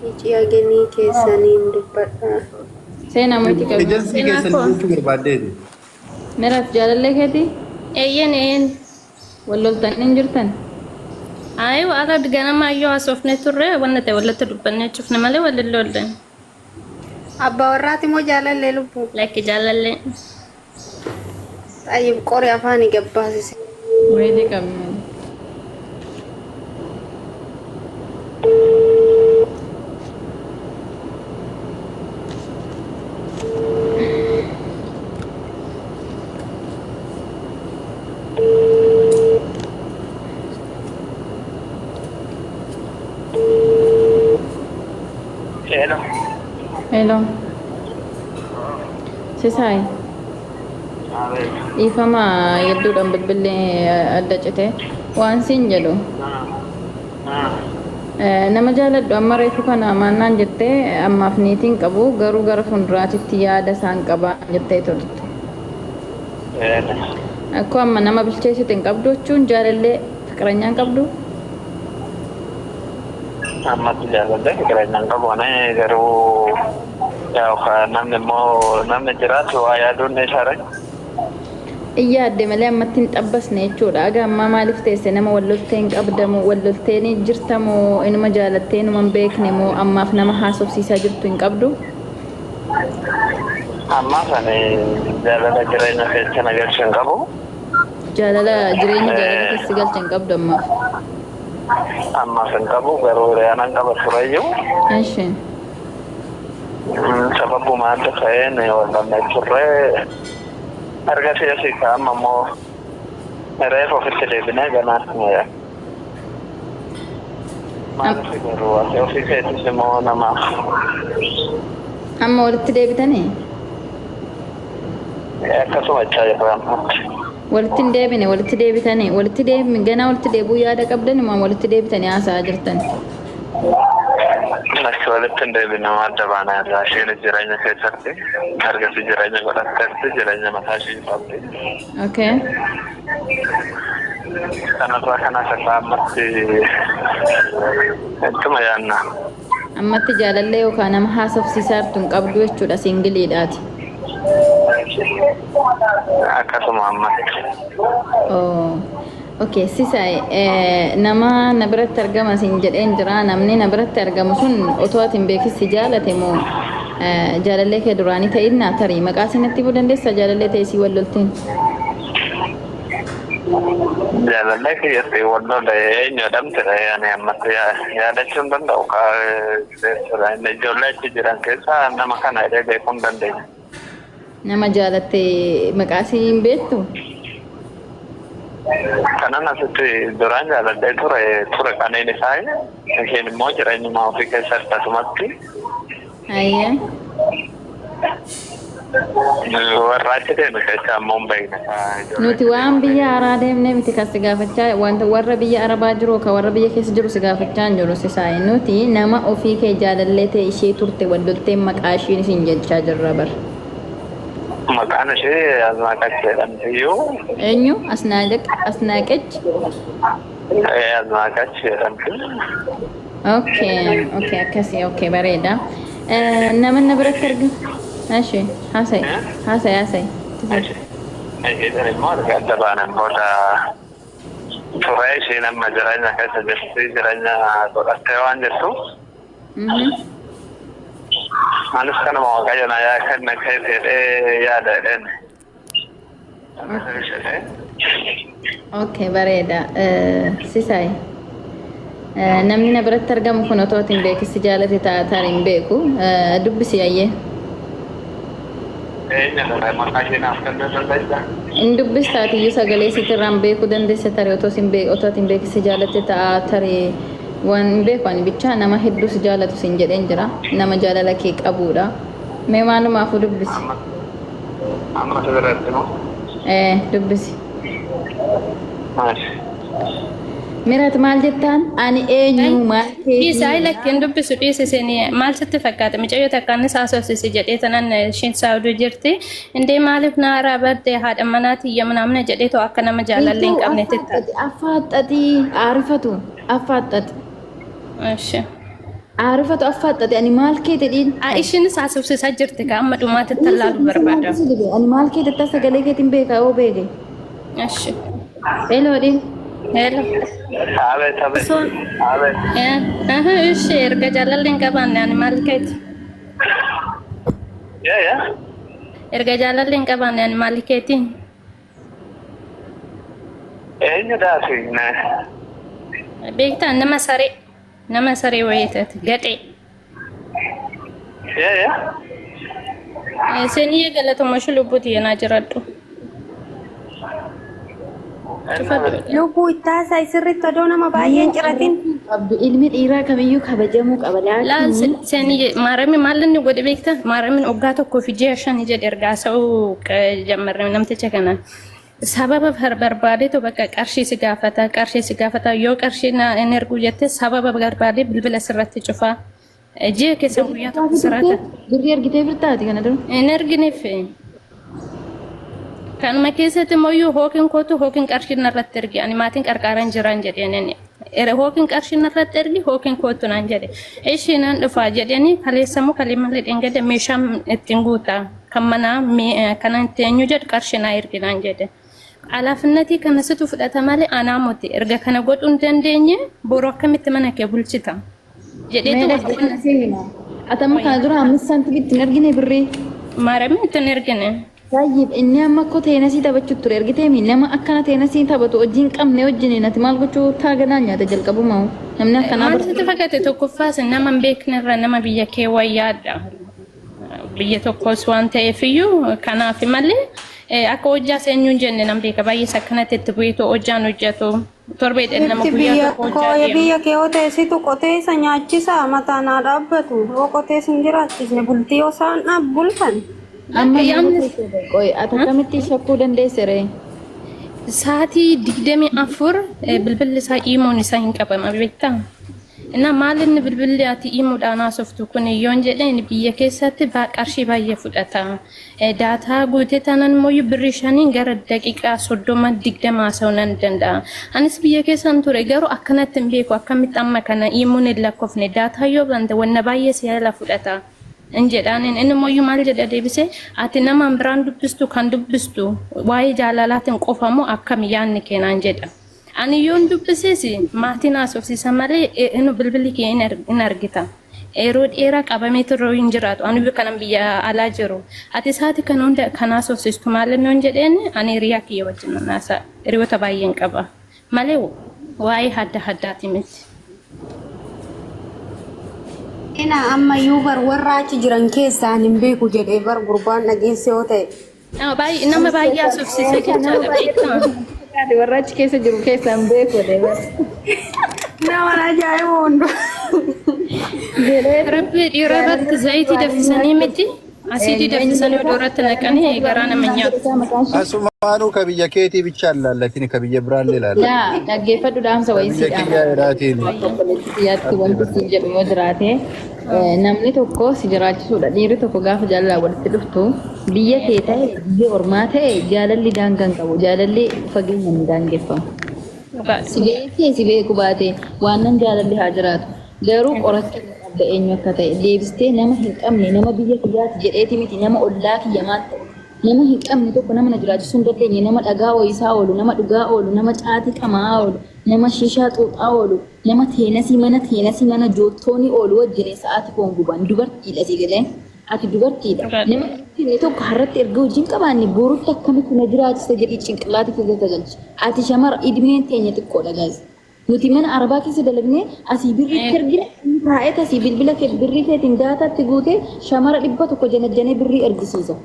Icii agenii keessaniin dubbadha. Seenaa moyti qabi. Ejensii Seenaa keessan koo. jechuu barbaaddeeti. Mirat jaalallee keetii? Eeyyen eeyyen. Wal loltanii hin jirtan? Ayi har'a ganama yoo haasofne turre wanna ta'e walitti dubbannee cufne malee wal hin lolle. Abbaa warraati moo jaalallee lubbuu? Lakki jaalallee. Xayyib qori afaani gabbaasise. Moyti qabi. Hello. Hello. Sisaay. Abeet. Dhiifama yedduudhaan bilbilli adda cite. Waan siin jedhu. Nama jaaladhu amma reefu kana maannaan jettee ammaaf niitiin qabu garuu gara fuulduraatitti yaada isaan qaba jettee turte. Akkoo amma nama bilcheessite hin qabdu jechuun jaalallee fiqiranyaan qabdu. Ammatti jaalallee fiqiranya hin qabu ani garuu yaa namni immoo namni jiraatu waa yaaduun ni isaare. In yaadde malee ammatti hin xabbasne jechuudha. Aga ammaa maaliif teesse nama wal loltee hin qabdamoo wal loltee ni jirtamoo inuma jaalattee inuma hin beekne moo ammaaf nama haasofsiisaa jirtu hin qabdu? Ammaaf ani jaalala jireenya keessa na galche hin qabu. Jaalala jireenya jaalala keessa galche hin qabdu ammaaf. Ammaaf hin qabu garuu hiriyaa nan qaba tureyyuu. Eshi. Sababuma adda ta'een wal dhabnee turre. Ergasii asii ka amma immoo reefa ofitti deebinee ganaa maaliif garuu ati ofii keetis immoo namaaf Amma walitti deebitanii? Akkasuma jechaa jirra ammatti. Walitti hin deebine walitti deebitanii walitti deebine ganaa walitti deebi'uu yaada qabdan immoo walitti deebitanii haasa'aa jirtan. Lakki walitti hin deebine adda baanaa irraa isheenis jireenya keessatti ergasii jireenya godhatteerti jireenya mataa ishii qabdi. Okay. Kanarraa kanas irraa ammatti ittuma yaanna. Ammatti jaalallee yookaan nama haasofsiisaa jirtu hin qabdu jechuudha singiliidhaati. Akkasuma ammatti. Oh. Okay, Sisaay, nama na biratti argama siin jedheen jira. Namni na biratti argamu sun otoo ati hin beekin si jaalate moo jaalallee kee duraanii ta'innaa tarii maqaa isii natti himuu dandeessaa jaalallee ta'e sii wal lolteen? Jaalallee kiyyatti wal lole eenyu jedhamti ani ammatti yaadachuu hin danda'u. Ijoollee achi jiran keessaa nama kana jedhee beekuu hin dandeenye. Nama jaalatte maqaa isii hin beektu? Kanan asitti duraan jaaladhee ture ture qaneen isaa isheen immoo jireenyuma ofii keessatti asumatti Hayyee. warra achi deeme keessaa immoo hin beekne. Nuti waan biyya araa deemnee miti kan si gaafachaa wanta warra biyya arabaa jiru kan warra biyya keessa jiru si gaafachaa hin jiru sisaa'e nuti nama ofii kee jaalallee ta'e ishee turte wal loltee maqaa ishiin isin jechaa jirra bar. Maqaan ishee Asnaaqach jedhamti iyyuu. Eenyu? Asnaaqach? Asnaaqech? Asnaaqach jedhamti. Okay, okay, akkasii, okay, bareeda. Nama na biratti arga. Ashi, haasa'i, haasa'i, haasa'i. Isheen immoo erga adda baanan booda ture isheen amma jireenya keessa jirti jireenya godhattee waan jirtuuf. Anis kanuma Waaqayyo na yaa kenne keeti jedhee yaada jedheen. Okay, bareeda. Sisaay. Namni na biratti argamu kun otoo ati hin beekin si jaalate ta'a tarii hin beeku. Dubbisi ayyee. Eenyudha maqaa ishee naaf kennuu dandeessaa? Hin dubbista atiyyuu sagalee isiitirraan beekuu dandeessa tarii otoo sin beek otoo ati hin beekin si jaalatte ta'a tarii waan hin beeku ani bichaa nama hedduu si jaalatu sin jedheen jira nama jaalala kee qabuudha mee maalumaafuu dubbisi Amma amma si biratti moo? ee dubbisi Maali? Mirat maal jettaan ani eenyu maal Dhiisi keetii ayi lakki hin dubbisu dhiisi isin maal sitti fakkaata mucayyoo takka innis haasofsiisi jedhee tanan ishiin saawuduu jirti indee maaliif na haaraa badde haadha manaa tiyya manaamna jedhee too akka nama jaalallee hin Ituu qabne titta. affaaxxati affaaxxati aarifatu affaaxxati. Eshi. Aarifatu affaaxxate ani maal kee jedhiin. Ishiinis haasofsiisaa jirti ka amma dhumaatti tallaalu barbaada. Ani maal kee jettaa sagalee keetiin beekaa yoo beeke. Ashi. Eloodhiin. Hello. Abeet abeet. Abeet. Ishi erga jaalalli hin qabaanne ani maal keeti? Yaa yaa. Erga jaalalli hin qabaanne ani maal keeti? Eenyu daasi? Beektaa nama saree nama saree wayii taate gadhee. Yaa yaa. Seeniyye galatoomaa lubbuuti yenaa jiradhu. Lubbuu ittaasaa sirriitti odoo nama baay'een ciratin. Qabdu ilmi dhiiraa kamiyyuu kabajamuu qaba. Laal Laakiin seeniyye maarami maal inni godhe beektaa? Maaramin waggaa tokkoo fi ji'a shani jedhe erga haasa'uu jammarre namticha kanaan. Sababa barbaadeetu bakka qarshii si gaafata qarshii si gaafata yoo qarshii na hin ergu jette sababa barbaadee bilbila sirratti cufaa. Ji'a keessa guyyaa tokko sirata. Birrii argitee birtaati kana dura. Hin ergineef. Kanuma keessatti immoo hookin kootu hookin qarshii narratti ergi ani maatiin qarqaaran jiran jedheen hookin qarshii narratti ergi hookin kootu naan jedhe ishii nan dhufaa jedhanii kaleessa immoo kalee malee dhengade meeshaa ittiin guutaa kan manaa kana itti eenyu jedhu qarshii naa ergi naan jedhe. Alaafinnatii kana situ fudhata malee anaa moti erga kana godhuu hin dandeenye boru akkamitti mana kee bulchita jedheetu Ati amma kana dura ammas saantibii ittiin argine birrii. Maarami ittiin ergine. Baay'ee inni amma akkoo teenasii taphachuu ture argiteemi nama akkana teenasii taphatu hojii hin qabne wajjin ati maal gochuu taaganaa nyaata jalqabuma namni akkanaa Maal sitti fakkaate tokkoffaas nama hin beeknerra nama biyya kee wayyaadha. Biyya tokkos waan ta'eef iyyuu kanaaf malee akka hojjaas eenyuun jenne nan beeka baay'ees akkanatti itti bu'eetu hojjaan hojjetu torbee nama Itti guyyaa biyya tokko hojjaa koo deema. biyya kee yoo ta'e situ qotee isa nyaachisa mataa naa dhaabbatu yoo qotee sin jiraachisne bultii yoo isaan dhaab bulfan. Amma Yaamni qoy ati akkamitti shakkuu dandeesse ree? Sa'aatii 24 bilbilli isaa iimoon isaa hin qabama beektaa? Inna maal inni bilbilli ati iimoodhaan haasoftu kun yoon jedheen biyya keessatti qarshii baay'ee fudhata. Daataa guutee taanaan immoo birrii shaniin gara daqiiqaa 30 20 haasa'uu nan danda'a. Anis biyya keessan ture garuu akkanatti hin beeku akkamitti amma kana iimoon hin lakkoofne daataa yoo bante wanna baay'ee si jala fudhata. In jedhaan inni immoo maal jedha deebisee ati nama biraan dubbistu kan dubbistu waa'ee jaalalaatiin qofa moo akkam yaadni keenaan jedha. Ani yoon dubbises maatiin haasofsiisa malee inni bilbilli kee hin argita. Yeroo dheeraa qabamee turre hin jiraatu. Ani kanan biyya alaa jiru. Ati isaati kan hunda kan haasofsiistu maal inni jedheen ani hiriyaa kiyya wajjin haasa hiriyoota baay'een qaba. Malee waa'ee adda addaati miti. Ina ammayyuu bar warra achi jiran keessaa hin beeku jedhee bar gurbaan dhageesse yoo ta'e. Nama baay'ee haasofsiisa jechaadha beektaa. Warra achi keessa jiru keessaa hin beeku jedhee. Nama ajaa'iba hundu. Rabbi dhiira irratti zayitii danfisanii miti asiidii danfisanii odoo irratti naqanii garaa nama nyaatu. Asumaanuu ka biyya keetii bicha laallatin ka biyya biraallee laallatu. Yaa dhaggeeffadhu dhaamsa Ka wayii biyya si dhaama. kiyyaa jedhaatiin. Obboleettii wanti siin jedhu yoo jiraate namni tokko si jiraachisuudha. Dhiirri tokko gaafa jaalalaa walitti dhuftu biyya kee ta'e biyya ormaa ta'e jaalalli daangaa hin qabu. Jaalalli fageenya hin daangeffamu. Si beekee si beeku baate waan nan jaalalli haa jiraatu. Garuu qorachuu qabda eenyu akka ta'e deebistee nama hin qabne nama biyya kiyyaati jedheeti miti nama ollaa kiyya maal ta'e nama hin qabne tokko nama na jiraachisuu hin dandeenye nama dhagaa ooyisaa oolu nama dhugaa oolu nama caatii qamaa oolu nama shishaa xuuxaa oolu nama teenasii mana teenasii mana joottoonii oolu wajjin sa'aatii koon guban dubartiidha si galee ati dubartiidha nama inni tokko har'atti erga hojiin qabaanne borutti akkamitti na jiraachisa jedhii cinqillaati keessa galchi ati shamara idmeen teenya xiqqoodha gaas nuti mana arabaa keessa dalagnee asii birrii ergina taa'ee asii bilbila kee birrii keetiin daataatti guutee shamara 100 janajjanee birrii ergisiisa.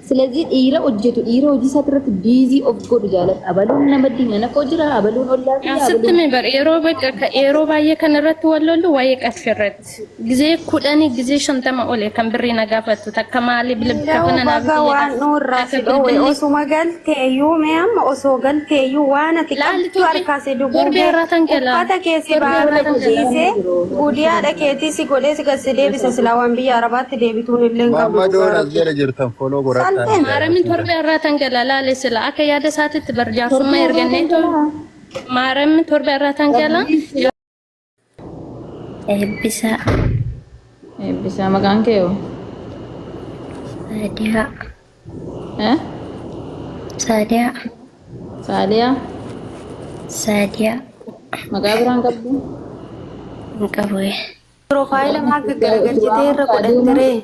ስለዚህ dhiira hojjetu dhiira hojii isaati irratti busy of godhu jaaladha. Abaluun nama mana koo jira abaluun ollaa kiyya Asitti abaluun mi bar yeroo bakka yeroo baay'ee kan irratti wal lollu waa'ee qarshii irratti. Gizee 10 gizee 50 ole kan birrii na gaafattu takka maali bilbila Danda'u kana naaf baga waan nuurraa si dhoowwe osuma galteeyyuu mee amma osoo galteeyyuu waan ati Laalli qabdu harkaa si torbi duguugee irraa tan gala. uffata kee si Torbi irraa baafate tan gala. dhiisee gudiyaadha keetii si godhee si gad si deebisa silaa waan biyya arabaatti deebituun illee hin qabdu Maammadoon dhugaa as rabbi. jala jirtan foloo godhadhaa. Salpheen. Maaramin torbi irraa tan gala laale sila akka yaada isaatitti bar jaarsummaa erganneetu maaramin torbi irraa tan gala. Eebbisaa. Eebbisaa maqaan kee hoo? Saadiyaa. Eh? Saadiyaa. Saaliyaa? Saadiyaa. Maqaa biraan qabdu? Hin qabu. Piroofaayila maal gaggaragalchitee irra godhatteree?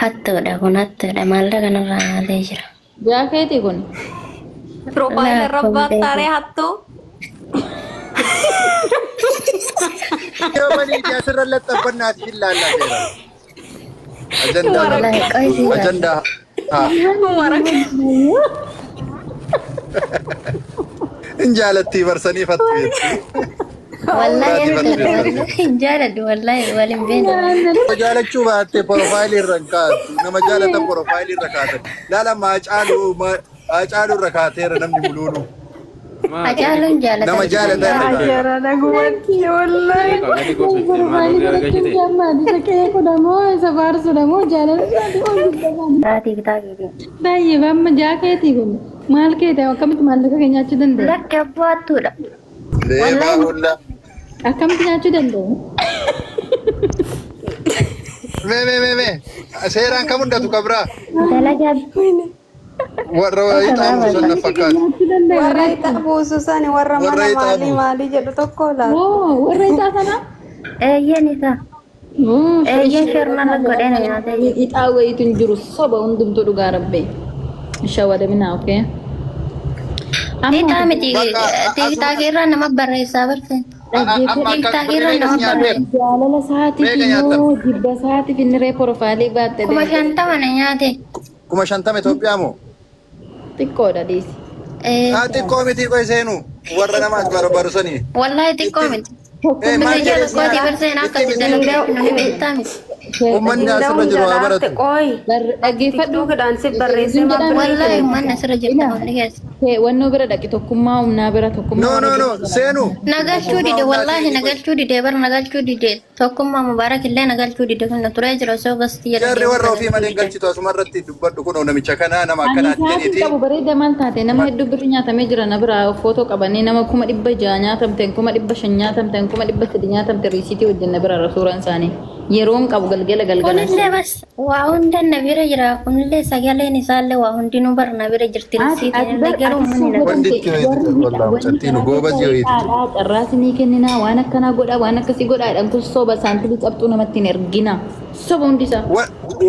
Hattuudha kun hattuudha maallaqa kanarraa nyaatee jira. Jaakeetii kun? Piroofaayila irra Laa, baattaaree hattuu? Yoo banii asirra laxxafannaati hin laallateera. Ajandaa Wallahi qoysi ajandaa haa hin jaalattii barsanii fattu jetti. Wallahi Biraati fattu jetti. hin jaaladhu wallahi waliin beekna. Nama jaalachuu baatte profaayilii irra hin kaatu. Nama jaalatan profaayilii irra kaatan. Laala maacaaluu maacaaluu irra kaateera namni muluunu. Hacaaluun jaalatan. Nama jaalatan irra kaatan. Ajara dhagumatti wallahi. Raatii bitaa keetiin. Baay'ee amma jaakeetii kun maal keete akkamitti maallaqa kee nyaachuu danda'e? Lakki abbaa hattuudha. Leebaa hulla. Akkamitti nyaachuu danda'e? Mee mee mee mee seeraan kam hundatu kabraa Dalagaa warra wayii xaamu sun na fakkaata. Nyaachuu danda'e Warra ixaa buusu sani warra Warra mana ixaa maalii buusu. maalii jedhu tokko laata. Oo warra ixaa sana? eeyyeen isaa. Oo Eeyyeen shornarra godhee na nyaatee jira. Ixaa wayiitu hin jiru soba hundumtuu dhugaa rabbee. Shawwadamina okee. Ixaa miti Bakka tiiktaakii irraa nama barreessaa barteen. Amma akka Tiiktaakii irraa meeqa nama nyaateera? barreessa. Jaalala isaatiif Meeqa nyaatan? immoo jibba isaatiif inni ree profaayilii baatte 50,000 na nyaate. 50,000 Itoophiyaa moo? xiqqoodha dhiisi. Eh, Haa xiqqoo miti qoy seenu warra namaas barbaadu sanii. Wallahi xiqqoo miti. Eh maal Biyya jedhee tokkooti barseen akka itti dalagee nu beektaa miti. Uummanni asirra jiru haa baratu. Qoy. Dhaggeeffadhu. Tiktookidhaan si barreessee maal Wallahi uummanni asirra jirta hundi keessa. Wannoo bira dhaqi tokkummaa humnaa bira tokkummaa. No no no seenu. Nagalchuu dide wallahi nagalchuu dide bar nagalchuu dide tokkummaa mubaarak illee nagalchuu dide kun turee jira osoo gasti jedha. Jarri warra ofii malee hin galchitu asuma irratti dubbadhu kun namicha kanaa nama Ani akkanaati isaatiin jedheeti. qabu bareeda maal taate nama hedduu birri nyaatamee jira na biraa footoo qabanii nama 600,000 nyaatamteen 500,000 nyaatamteen 300,000 nyaatamte riisiitii wajjin na bira suuraan isaanii yeroon qabu galgala galgala. Kunillee bas waa hunda na bira jira kunillee sagaleen isaallee waa hundinuu bar na bira jirti risiitiin illee garuu uummanni na Wanti itti wayiitu wallah mucattiin goobazii wayiitu. Carraa isinii kenninaa waan akkanaa godhaa waan akkasii godhaadhaan kun soba saantilii cabxuu namatti hin ergina soba hundi isaa.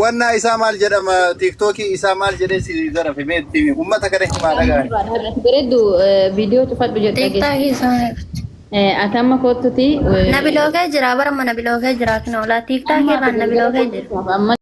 Wannaa isaa maal jedhama tiiktookii isaa maal jedhee si zarafe meetti uummata kana himaa dhagaan. Bareeddu viidiyoo cufadhu jedhu dhageessa. Tiiktaakii isaa Ati amma kottuti. na bilookee jira bara mana bilookee jira kinoolaa tiiktaakii irraan na bilookee jira. Amma